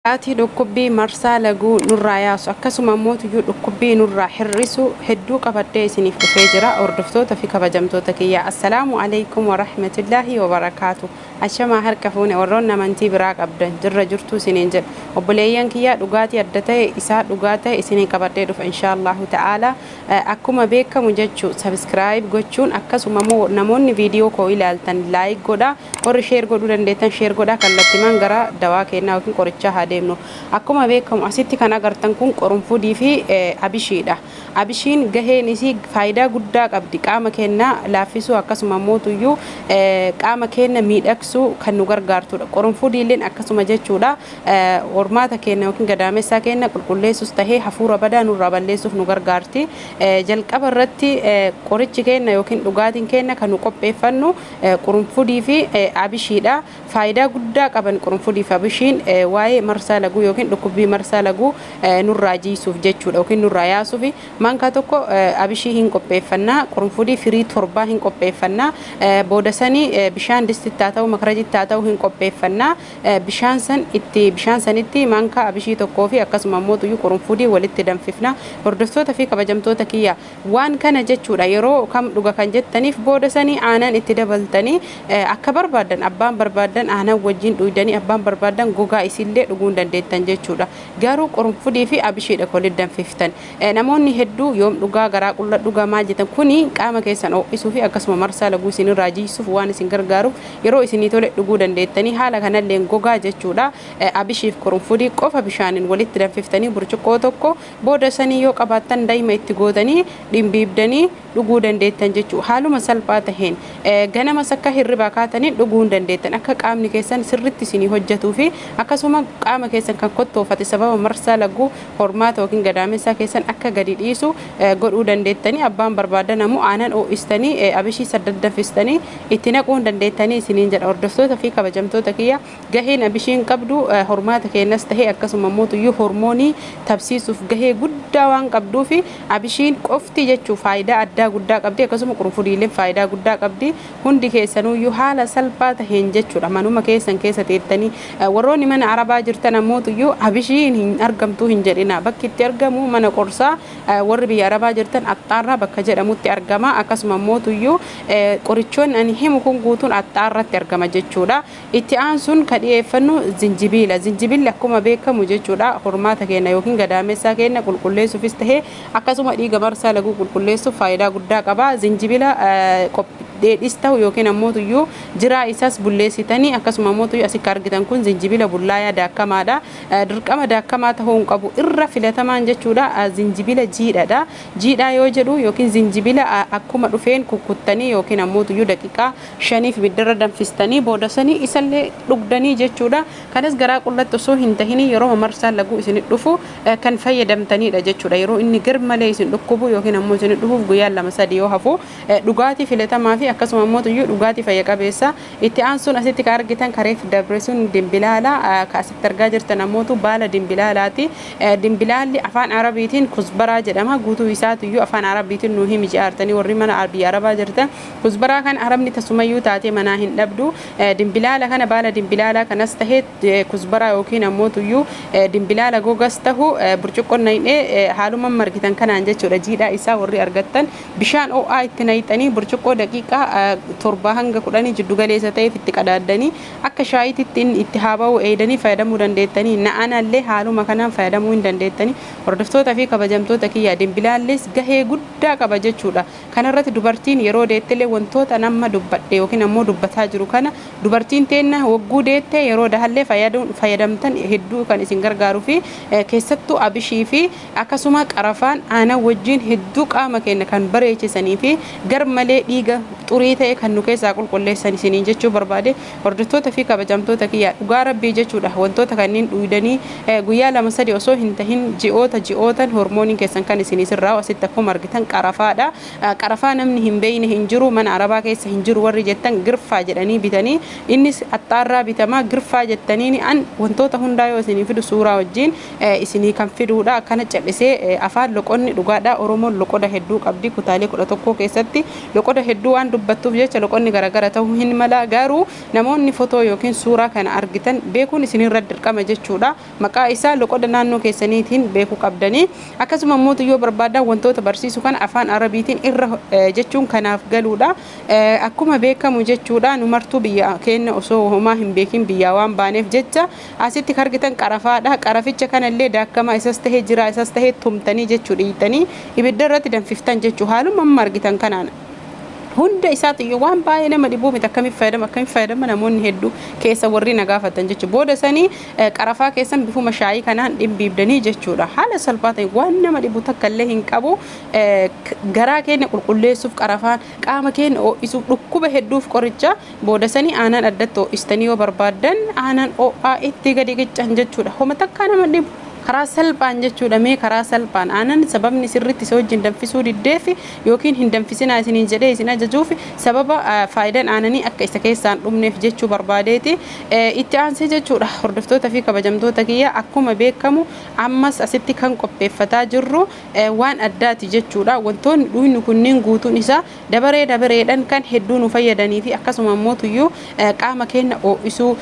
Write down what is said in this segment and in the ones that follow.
Dhugaatii dhukkubbii marsaa laguu nurraa yaasu akkasuma immoo tuyyuu dhukkubbii nurraa hir'isu hedduu qabadhee isiniif dhufee jira. Hordoftoota fi kabajamtoota kiyya, assalaamu alaikum warahmatullaahi wabarakaatu. Ashamaa, harka fuune warroonni amantii biraa qabdan, jirra jirtuu isiniin jedha. Obboleeyyan kiyya, dhugaatii adda ta'e isaa dhugaa ta'e isinii qabadhee dhufa inshaallahu ta'ala. Akkuma beekamu jechuu subscribe gochuun, akkasuma immoo namoonni viidiyoo koo ilaaltan like godha, warri share godhuu dandeettan share godha. Kallattimaan gara dawaa kennaa yookiin qorichaa haa deemnu. Akkuma beekamu asitti kan agartan kun qorunfudii fi abishiidha. Abishiin gaheen isii faayidaa guddaa qabdi, qaama keenya laaffisuu akkasuma mootuyyuu qaama keenya miidhagsuu kan nu gargaartudha. Qorunfudiilleen akkasuma jechuudha. Hormaata keenya yookiin gadaamessaa keenya qulqulleessus tahee hafuura badaa nurraa balleessuuf nu gargaarti. Jalqaba irratti qorichi keenya yookiin dhugaatiin keenya kan nu qopheeffannu qurunfudii fi abishiidha. Faayidaa guddaa qaban qurunfudii fi abishiin waa'ee marsaa laguu yookiin dhukkubbii marsaa laguu nurraa jiisuuf jechuudha yookiin nurraa yaasuuf. Maankaa tokko abishii hin qopheeffannaa, qurunfudii firii 7 hin qopheeffannaa. Booda sanii bishaan distitti haa ta'u, makarajitti haa ta'u hin qopheeffannaa. Bishaan san itti, bishaan sanitti maankaa abishii tokkoo fi akkasuma immoo tuyyuu qurunfudii walitti danfifna. Hordoftoota fi kabajamtoota kiyya, waan kana jechuudha yeroo kam dhuga kan jettaniif, booda sanii aanan itti dabaltanii akka barbaadan, abbaan barbaadan aanan wajjin dhuydanii, abbaan barbaadan gogaa isiillee dhuguu hin dandeettan jechuudha. Garuu qurunfudii fi abishiidha walitti danfiftan. Namoonni hedduu yoom dhugaa, garaa qulla dhugaa maal jettan, kuni qaama keessan ho'isuu fi akkasuma marsaa laguu isinirraa jiisuuf waan isin gargaaruuf yeroo isinii tole dhuguu dandeettanii. Haala kanallee gogaa jechuudha abishiif qurunfudii qofa bishaaniin walitti danfiftanii burcuqqoo tokko, booda sanii yoo qabaattan daa'ima itti gootanii dhimbiibdanii dhuguu dandeettan jechuudha. Haaluma salphaa taheen ganamas akka hirribaa kaatanii dhuguu hin dandeettan, akka qaamni keessan sirritti isinii hojjetuu fi akkasuma qaama keessan kan kottoofate sababa marsaa laguu hormaata yookiin gadaamessaa keessan akka gadi dhiisu godhuu dandeettanii. Abbaan barbaadan ammoo aanan ho'istanii abishii saddaddafistanii itti naquu hin dandeettanii isiniin jedha. Hordoftoota fi kabajamtoota kiyya, gaheen abishiin qabdu hormaata keenyas tahee akkasuma immoo tuyyuu hormoonii tabsiisuuf gahee guddaa waan qabduuf abishiin qofti jechuu faayidaa addaa guddaa qabdi. Akkasuma qurunfudiileen faayidaa guddaa qabdi. Hundi keessanuyyuu haala salphaa taheen jechuudha manuma keessan keessa teettanii, warroonni mana arabaa jirtan ammoo tuyyuu abishiin hin argamtuu hin jedhina. Bakki itti argamu mana qorsaa, warri biyya arabaa jirtan axxaarraa bakka jedhamutti argama. Akkasuma immoo tuyyuu qorichoonni ani himu kun guutuun axxaarratti argama jechuudha. Itti aansuun ka dhiyeeffannu zinjibiila. Zinjibilli akkuma beekamu jechuudha hormaata keenya yookiin gadaamessaa keenya qulqulleessuufis tahee akkasuma dhiiga marsaa laguu qulqulleessuuf faayidaa guddaa qaba. Zinjibila dheedhis ta'u yookiin ammoo tuyyuu jiraa isaas bulleessitanii, akkasuma ammoo tuyyuu asitti argitan kun zinjibila bullaayaa daakkamaadha. Dirqama daakkamaa ta'uu hin qabu. Irra filatamaan jechuudha zinjibila jiidhaadha. Jiidhaa yoo jedhu yookiin zinjibila akkuma dhufeen kukkuttanii yookiin ammoo tuyyuu daqiiqaa 5f ibiddarra danfistanii booda sanii isallee dhugdanii jechuudha. Kanas garaa qullatti osoo hin tahini yeroo marsaan laguu isin dhufu kan fayyadamtanidha jechuudha. Yeroo inni gar malee isin dhukkubu yookiin ammoo isin dhufuuf guyyaan 2 3 yoo hafu dhugaatii filatamaa fi akkasuma ammoo tuyyuu dhugaatii fayya qabeessa. Itti aansuun asitti kan argitan kareef dabre sun dimbilaala. Ka asitti argaa jirtan ammootu baala dimbilaalaati. Dimbilaalli afaan Arabiitiin kuzbaraa jedhama. Guutuu isaatiyyuu afaan Arabiitiin nuu himi je'aartanii warri mana biyya Arabaa jirtan. Kuzbaraa kan Arabni tasumayyuu taatee manaa hin dhabdu. Dimbilaala kana, baala dimbilaalaa kanas tahee kuzbaraa yookiin ammoo tuyyuu dimbilaala gogas tahu, burcuqqoon nayidhee haaluma margitan kanaan jechuudha. Jiidhaa isaa warri argattan bishaan ho'aa itti nayixanii burcuqqoo daqiiqaa 7 hanga 10 jiddu galeessa ta'eef itti qadaaddanii akka shaayiitti inni itti haa ba'u eeydanii fayyadamuu dandeettanii. Na'anallee haaluma kanaan fayyadamuu hin dandeettanii. Hordoftoota fi kabajamtoota kiyya, dimbilaallis gahee guddaa qaba jechuudha. Kanarratti dubartiin yeroo deettellee wantoota nama dubbadhe yookiin ammoo dubbataa jiru kana dubartiin teenna wagguu deette yeroo dahallee fayyadamtan hedduu kan isin gargaaruu fi keessattuu abishii fi akkasuma qarafaan aanan wajjin hedduu qaama keenya kan bareechisanii fi gar malee dhiiga xurii ta'e kan nu keessaa qulqulleessan isiniin jechuu barbaade. Hordoftoota fi kabajamtoota kiyya, dhugaa rabbii jechuudha wantoota kanneen dhuydanii guyyaa 2 3 osoo hin tahin ji'oota ji'ootan hormooniin keessan kan isinii sirraa. Asitti akkuma argitan qarafaadha. Qarafaa namni hin beeyne hin jiru. Mana arabaa keessa hin jiru warri jettan girfaa jedhanii bitanii, innis axxaarraa bitamaa. Girfaa jettaniini an wantoota hundaa yoo isinii fidu suuraa wajjin isinii Isinii kan fiduudha. Akkana callisee afaan loqonni dhugaadha. Oromoon loqoda hedduu qabdi. Kutaalee 11 keessatti loqoda hedduu waan dubbattuuf jecha loqonni garagara ta'uu hin mala. Garuu namoonni fotoo yookiin suuraa kana argitan beekuun isinirra dirqama jechuudha. Maqaa isaa loqoda naannoo keessaniitiin beekuu qabdanii. Akkasuma immoo yoo barbaadan wantoota barsiisu kana afaan Arabiitiin irra jechuun kanaaf galuudha. Akkuma beekamu jechuudha, nu martuu biyya keenya osoo homaa hin beekin biyyaa waan baaneef jecha asitti argitan qarafaadha. Qaraficha kanallee daakkamaa isas tahee jira, isas tahee tumtanii jechuu dhiitanii ibidda irratti danfiftan jechuu, haaluma amma argitan kanaan. Hunda isaatiyyuu waan baay'ee nama dhibuu miti. Akkamitti fayyadama, akkamitti fayyadama, namoonni hedduu keessa warri na gaafatan jechuudha. Booda sanii qarafaa keessan bifuma shaayii kanaan dhimbiibdanii jechuudha. Haala salphaa ta'e, waan nama dhibu takka illee hin qabu. Garaa keenya qulqulleessuuf qarafaan, qaama keenya ho'isuuf, dhukkuba hedduuf qoricha. Booda sanii aanan addatti ho'istanii yoo barbaaddan aanan ho'aa itti gadi qiccan jechuudha. Homa takkaa nama dhibu, karaa salphaan jechuudha. Mee karaa salphaan aanan sababni sirriitti isa wajjin danfisuu diddeef yookiin hin danfisinaa isiniin jedhee isin ajajuuf sababa faayidaan aananii akka isa keessaan dhumneef jechuu barbaadeeti. Itti aansee jechuudha, hordoftoota fi kabajamtoota kiyya, akkuma beekamu ammas asitti kan qopheeffataa jirru waan addaati jechuudha. Wantoonni dhuynu kunniin guutuun isaa dabaree dabareedhaan kan hedduu nu fayyadanii fi akkasuma immoo tuyyuu qaama keenya ho'isuu,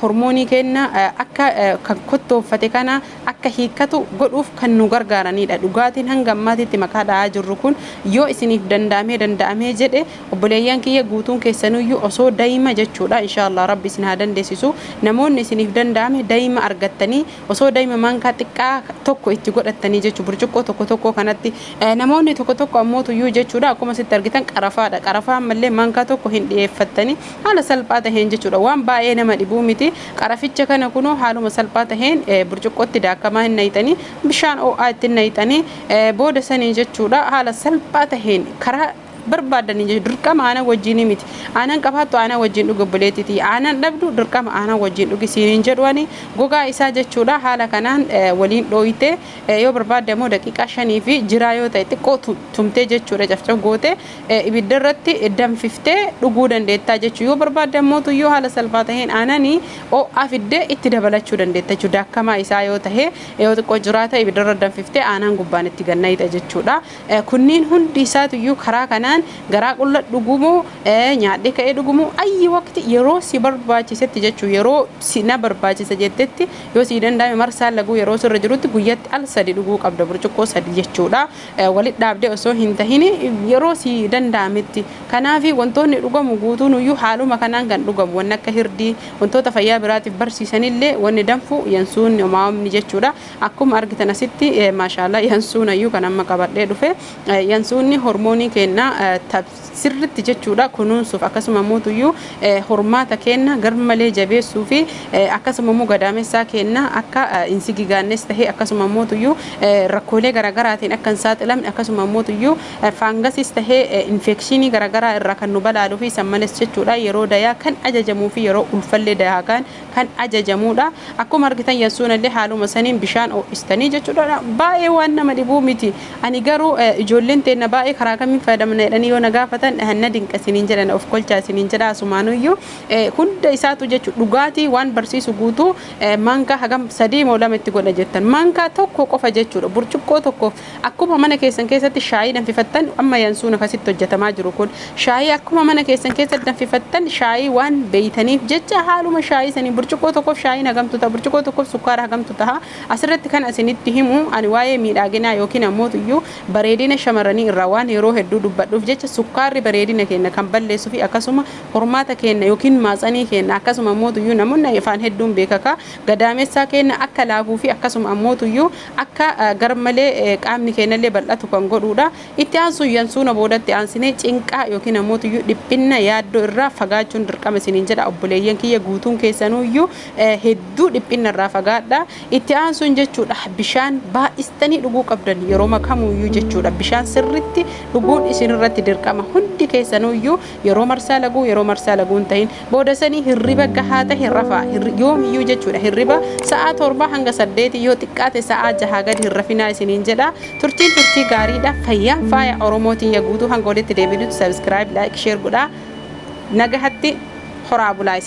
hormoonii keenya akka kan kottoonfate kana akka hiikkatu godhuuf kan nu gargaaranidha. Dhugaatiin hanga ammaatitti maqaa dha'aa jirru kun yoo isiniif danda'amee danda'amee jedhe, obboleeyyan kiyya guutuun keessanuyyuu osoo daa'ima jechuudha. Inshaallah Rabbi isin haa dandeessisu. Namoonni isiniif danda'ame daa'ima argattanii osoo daa'ima maankaa xiqqaa tokko itti godhattanii jechuudha, burcuqqoo tokko tokko kanatti. Namoonni tokko tokko ammoo tuyyuu jechuudha, akkuma asitti argitan qarafaadha. Qarafaa ammallee maankaa tokko hin dhiyeeffattanii haala salphaa taheen jechuudha. Waan baay'ee nama dhibuu miti. Qaraficha kana kunoo haaluma salphaa taheen burcuqqootti daakamaa hin nayxanii, bishaan ho'aa itti nayxanii, booda sanii jechuudha haala salphaa taheen karaa barbaadanii jechuudha. Dirqama aanan wajjin miti. Aanan qabaattu aanan wajjin dhugi, obboleettiti. Aanan dhabdu dirqama aanan wajjin dhugi siiniin jedhuani. Gogaa isaa jechuudha haala kanaan waliin dhooyte, yoo barbaadde immoo daqiiqaa 5 fi jiraa yoo ta'e xiqqoo tumtee jechuudha, cafcaf goote ibidda irratti danfiftee dhuguu dandeettaa jechuudha. Yoo barbaadde immoo tuyyuu haala salphaa taheen aananii ho'aa fiddee itti dabalachuu dandeetta jechuudha. Daakamaa isaa yoo ta'e, yoo xiqqoo jiraata, ibidda irra danfiftee aanan gubbaan itti gannayita jechuudha. Kunniin hundi isaatuyyuu karaa kanaan garaa qulla dhugumoo, nyaadhee ka'ee dhugumoo, ayyi waqti yeroo si barbaachisetti jechuu, yeroo si na barbaachisa jettetti, yoo si danda'ame marsaa laguu yeroo sirra jirutti guyyatti al sadi dhuguu qabda, burcuqqoo sadi jechuudha. Walit dhaabdee osoo hin tahin yeroo si danda'ametti. Kanaaf wantoonni dhugamu guutuun iyyuu haaluma kanaan kan dhugamu, wanni akka hirdii wantoota fayyaa biraatiif barsiisanillee, wanni danfu yansuun maamni jechuudha. Akkuma argitan asitti, maashaallah, yansuun ayyuu kan amma qabadhee dhufe, yansuunni hormoonii keenya sirritti jechuudha kunuunsuuf, akkasuma mootuyyuu hormaata keenya garmalee jabeessuu fi akkasuma immoo gadaamessaa keenya akka hin sigigaannes tahee, akkasuma mootuyyuu rakkoolee garaagaraatiin akka hin saaxilamne, akkasuma mootuyyuu faangasis tahee infekshinii garaagaraa irraa kan nu balaaluu fi san malees jechuudha yeroo dayaa kan ajajamuu fi yeroo ulfallee dayaa kan ajajamuudha. Akkuma argitan yansuun illee haaluma saniin bishaan ho'istanii jechuudha. Baay'ee waan nama dhibuu miti. Ani garuu ijoolleen teenna baay'ee karaa kamiin fayyadamna jedhanii yoo na gaafatan na dinqa isiniin jedhan, of kolchaa isiniin jedha. Asumaanuyyuu hunda isaatu jechuudha dhugaatii waan barsiisu guutuu maankaa hagam, sadii moo lama itti godha jettan, maankaa tokko qofa jechuudha, burcuqqoo tokkoof. Akkuma mana keessan keessatti shaayii danfifattan, amma yansuun akkasitti hojjetamaa jiru kun shaayii akkuma mana keessan keessatti danfifattan, shaayii waan beeytaniif jecha haaluma shaayii sanii burcuqqoo tokkoof shaayiin hagamtu ta'a, burcuqqoo tokkoof sukkaara hagamtu ta'a. Asirratti kan isinitti himu, ani waa'ee miidhaginaa yookiin ammoo iyyuu bareedina shamarranii irraa waan yeroo hedduu dubbadhuuf jecha, sukkaarri bareedina keenya kan balleessuu fi akkasuma hormaata keenya yookiin maatsanii keenya, akkasuma ammoo iyyuu namoonni afaan hedduun beekaka gadaamessaa keenya akka laafuu fi akkasuma ammoo iyyuu akka garmalee qaamni keenyallee bal'atu kan godhuudha. Itti aansuun yansuuna boodatti aansinee cinqaa yookiin ammoo iyyuu dhiphinna yaaddoo irraa fagaachuun dirqama isiniin jedha. Obboleeyyan kiyya guutuun keessanuyyuu hedduu dhiphinna irraa fagaadha. Itti aansuun jechuudha bishaan baay'istanii dhuguu qabdan yeroo kamuyyuu jechuudha. Bishaan sirritti dhuguun isinirratti dirqama hundi keessanuyyuu, yeroo marsaa laguu, yeroo marsaa laguu hin ta'in. Booda sanii hirriba gahaa ta'e rafaa yoomiyyuu jechuudha. Hirriba sa'aa 7 hanga 8, yoo xiqqaate sa'aa 6 gadi hin rafinaa isiniin jedha. Turtiin turtii gaariidha. Fayyaan faaya Oromootiin guutuu. Hanga walitti deebinutti subscribe, like, share godhaa. Nagahatti horaa bulaa isin.